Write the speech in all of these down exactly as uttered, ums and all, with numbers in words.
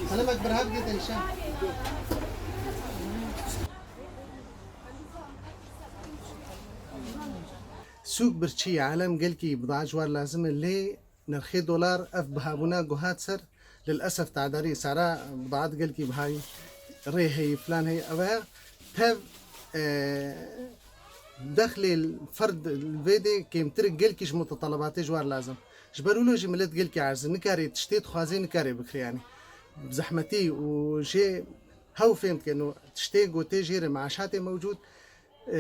Selamek, berhev gidin şe. Sûk birçî, alem gelkî bid'a ji war lazim e, lê nirxê dolar ev bihabûna ku hat ser, lilesef tedarî sara bid'at gelkî bihayî, rê heyî, filan heyî, ev e tev, e, dexlê ferd li vê dê kêmtir e, gelkî ji mutalabatê ji war lazim. Ji ber wilo jî milet gelkî aciz e, nikarê tiştê dixwazê nikarê bikirê, yanî bi zehmetî û jê hew fêm dikin û tiştê gotê jê re meaşatê mewcûd, e,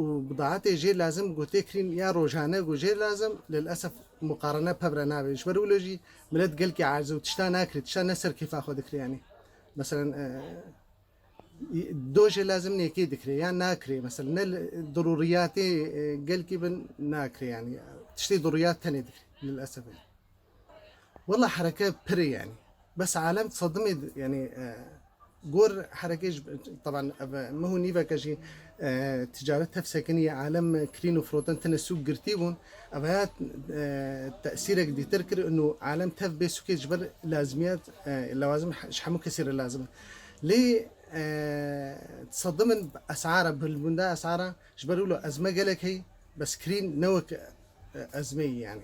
û bidaetê jê lazim gotê kirîn ya rojane ku jê lazim, lilesef muqarene pevre nabe. Ji ber wilo jî milet gelkî aciz e û tişta nakirê, tişta ne ser kêfa xwe dikirê, yanî. Meselen, e, do jê lazim nêkê dikirê, ya nakirê, mesela ne li, dirûriyatê, e, gelkî bin nakirê, yanî tiştê dirûriyat tenê dikirê, lilesef. Wela hereke pir e, yanî. Bes alem sedimê, yanî, e, gor hereke ji, teban ev e, meh û nîveke jî, e, ticaret tev sekinî, alem kirîn û firotin tine sûk girtî bûn. Ev ya, e, tesîrek dîtir kir, û alem tev bê sûkê ji ber lazimiyet, e, lewazim he-, ji hemû kesî re lazim e. Lê, e, sedimin esara, bilbûnda esara, ji ber wilo ezme gelek heyî, bes kirîn ne wek, e, ezmeyî, yanî.